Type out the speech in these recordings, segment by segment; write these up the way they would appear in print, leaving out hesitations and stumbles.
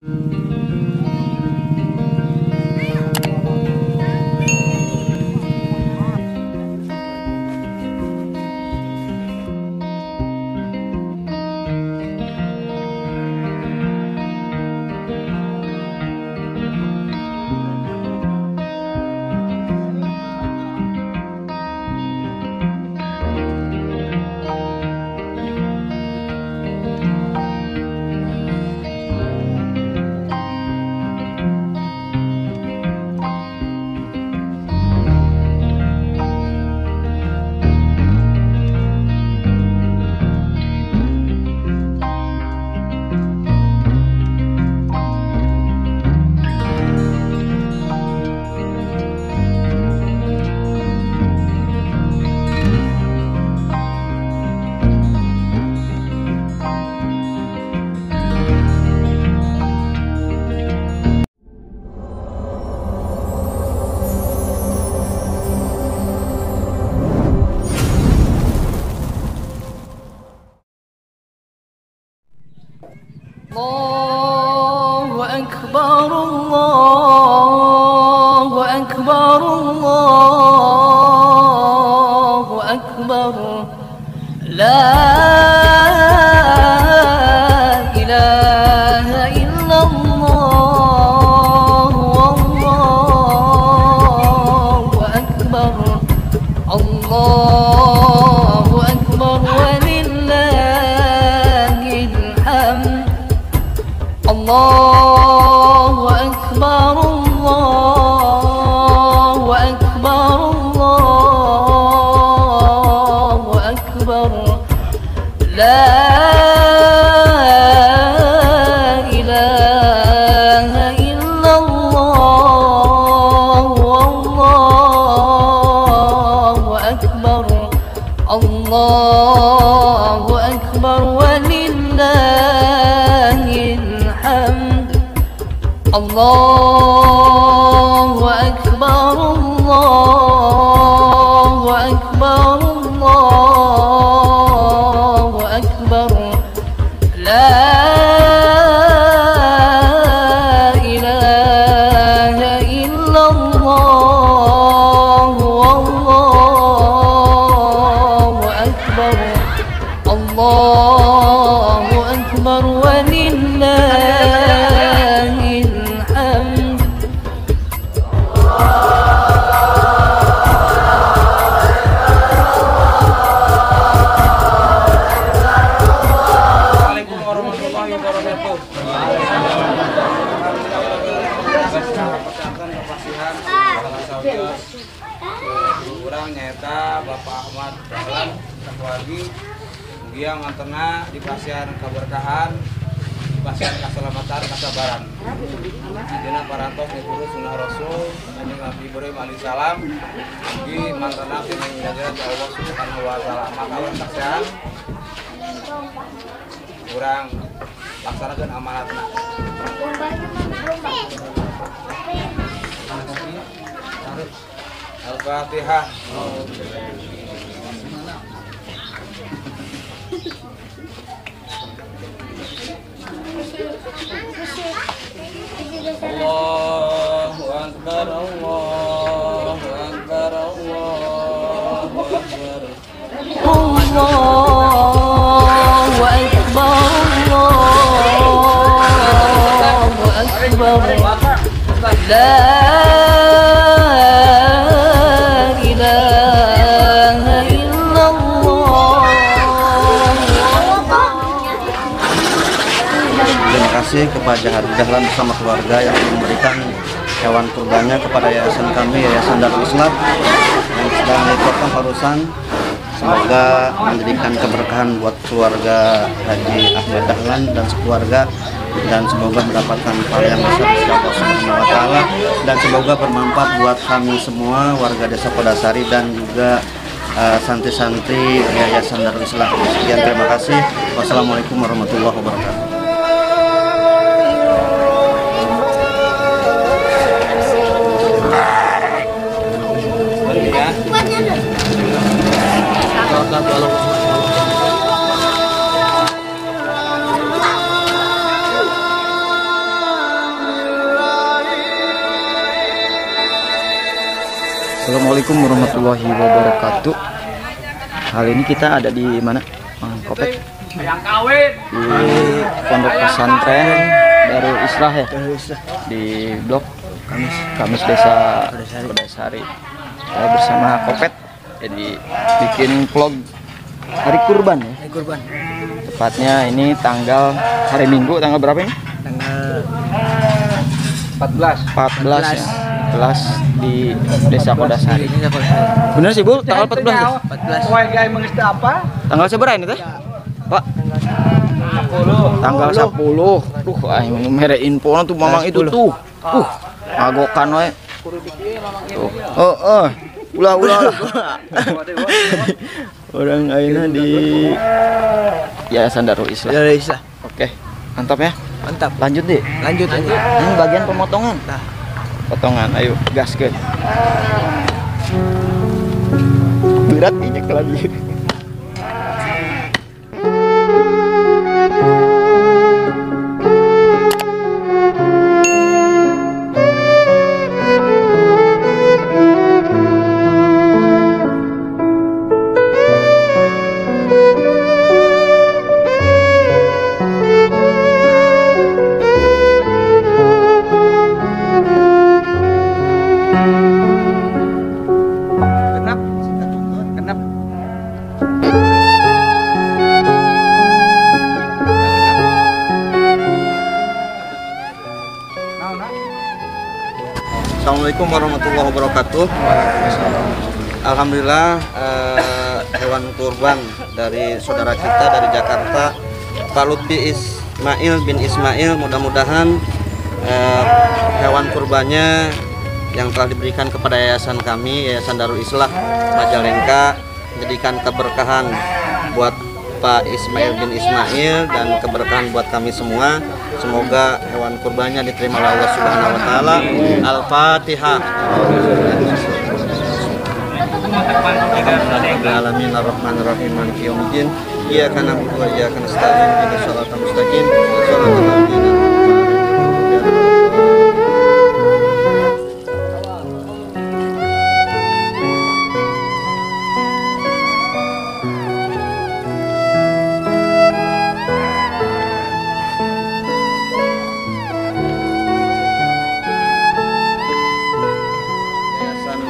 Allahu Akbar, Allahu Akbar, Allahu Akbar. La ilaha illallah, Allahu Akbar, Allahu Akbar, walillahil hamd. Allahu Akbar, Allahu Akbar, Allahu Akbar. La ilaha illallah, Allahu Akbar, Allahu Akbar, walillahil hamd. Allahu Akbar, Allahu Akbar, Allahu Akbar. La ilaha illallah, Allahu Akbar, Allahu Akbar, walillahil hamd. Assalamualaikum warahmatullahi wabarakatuh. Urang nyaeta Bapak Ahmad Dahlan sakeluargi mugia mantena dipasihan kaberkahan, dipasihan kaselamatan, kasabaran. Dina parantos miturut sunnah Rasul Kanjeng Nabi Ibrahim alaihissalam, mugi mantena pining ganjaran Allah Subhanahu wa taala. Maka urang saksian urang laksanakeun amanatna. Al-Fatihah. Allahu Akbar, Allahu Akbar, Allahu Akbar. Allahu Akbar, Allahu Akbar. La ilaha illallah. Terima kasih kepada Haji Dahlan bersama keluarga yang memberikan hewan kurbannya kepada yayasan kami, Yayasan Darul Islam, yang sedang dipotong barusan. Semoga menjadikan keberkahan buat keluarga Haji Ahmad Dahlan dan sekeluarga, dan semoga mendapatkan pahala yang besar dari Allah Subhanahu wa taala, dan semoga bermanfaat buat kami semua warga Desa Podasari dan juga santri-santri Yayasan Darul Islam. Sekian, terima kasih. Wassalamualaikum warahmatullahi wabarakatuh. Assalamualaikum warahmatullahi wabarakatuh. Kali ini kita ada di mana, Mang Kopet? Di Pondok Pesantren Darul Islah ya, di Blok Kamis Desa Kudasari. Saya bersama Kopet, jadi bikin vlog hari kurban ya. Hari kurban. Tepatnya ini tanggal hari Minggu, tanggal berapa ini? Tanggal 14 ya. 14 di Desa Kudasari. Bener sih, Bu, tanggal 14 ya? 14. Tanggal seberapa ini teh? Pak? Tanggal 10. Duh, aing mere info tuh mamang itu tuh. Ngagokan we. Tuh. Heeh. Ulah. Orang ayeuna di Yayasan Darul Islah. Darul Islah. Oke, mantap ya. Mantap. Lanjut deh. Lanjut. Ini bagian pemotongan. Nah. Potongan, ayo gaskeun. Berat ini lagi. Assalamualaikum warahmatullahi wabarakatuh. Alhamdulillah, hewan kurban dari saudara kita dari Jakarta, Pak Lutfi Ismail bin Ismail, mudah-mudahan hewan kurbannya yang telah diberikan kepada yayasan kami, Yayasan Darul Islah Majalengka, menjadikan keberkahan buat Pak Ismail bin Ismail dan keberkahan buat kami semua. Semoga hewan kurbannya diterima oleh Allah Subhanahu wa taala. Al-Fatihah. Alamin arrahmanirrahim maliki yaumiddin. Iyyaka na'budu wa iyyaka nasta'in. Ihdinas siratal mustaqim. Shiratal ladzina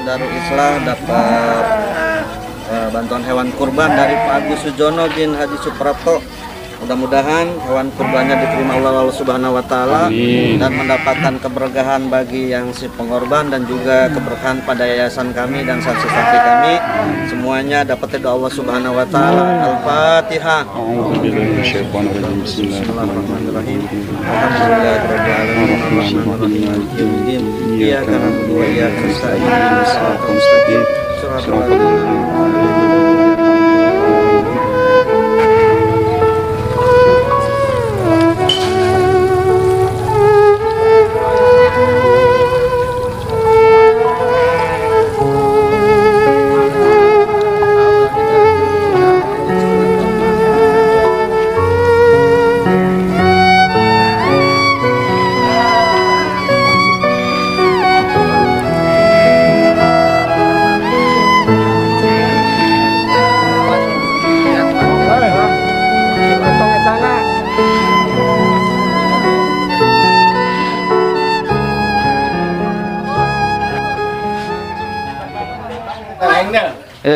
Darul Islah dapat bantuan hewan kurban dari Pak Agus Sujono bin Haji Suprapto. Mudah-mudahan hewan kurbannya diterima oleh Allah Subhanahu wa taala dan mendapatkan keberkahan bagi yang si pengorban dan juga keberkahan pada yayasan kami dan saksi-saksi kami. Semuanya dapat ridho Allah Subhanahu wa taala. Al-Fatihah. Bismillahirrahmanirrahim. Alhamdulillahirabbil alamin. Iyyaka na'budu wa iyyaka nasta'in. Ihdinas siratal mustaqim. Shiratal ladzina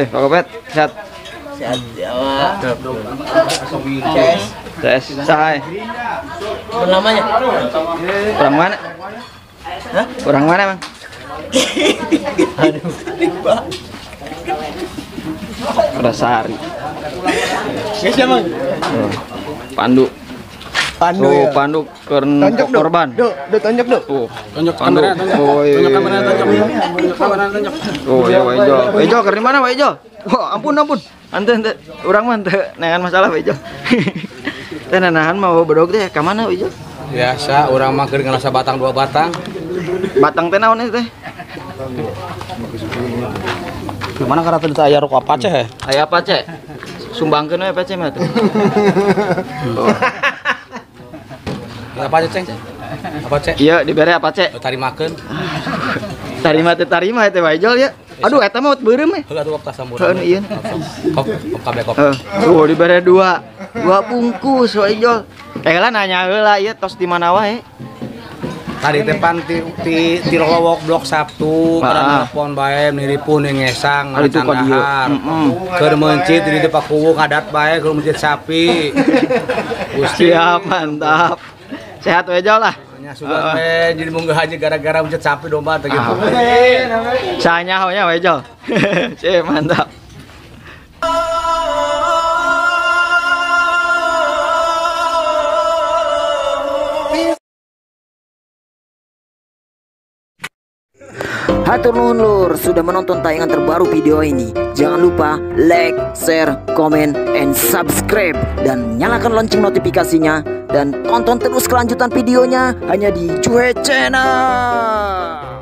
Pak Kopet, sehat? Sehat ya, Pak. CS. CS, sahai. Namanya? Orang mana? Hah? Orang mana, Bang? Aduh, Pak. Kudasari. Guys, ya, Bang. Pandu. Pandu. Oh, Ya. Pandu korban. Duh, tonjok, duh. Tuh, Tonjok Pandu. kamera, tonjok. Oh, iya. Tonjok kamera, tonjok. Tonjok kamera, tonjok. Oh, ya Pak Ijo. Pak Ijo, keur di mana Pak Ijo? Wah, ampun. Ante urang mah teu neangan masalah Pak Ijo. Teh nanahan mau bedog teh ka mana Pak Ijo? Biasa urang mah keur ngerasa batang dua batang. Batang teh naon teh? Gimana karena tadi aya rokok apa ceh? Aya apa ceh? Sumbangkeun we PC mah tuh. Oh. Apa ceng? Apa cek? Iya, dibere apa cek? Tarimakeun. Tarima teh tarima teh Pak Ijol ya. Aduh eta mah beureum eh. Heula atuh tas sampurna. Heeh ieu. Kop kop kabeh kop. Tuh dibere dua. Dua bungkus wa Ijol. Eh lah nanya heula ieu tos di mana wae. Tadi teh pan ti Lowok Blok Sabtu, kada telepon bae niripun ngesang ngacandahar. Keur meuncit di dieu Pakuwu ngadat bae keur meuncit sapi. Gusti siap, mantap. Sehat we Jol lah. Nya sugan teh jadi munggah aja gara-gara meuncit sapi domba teh gitu. Sanya nya we Jol. Sip, mantap. Hatur nuhun lur sudah menonton tayangan terbaru video ini. Jangan lupa like, share, komen, and subscribe. Dan nyalakan lonceng notifikasinya. Dan tonton terus kelanjutan videonya hanya di Juhe Channel.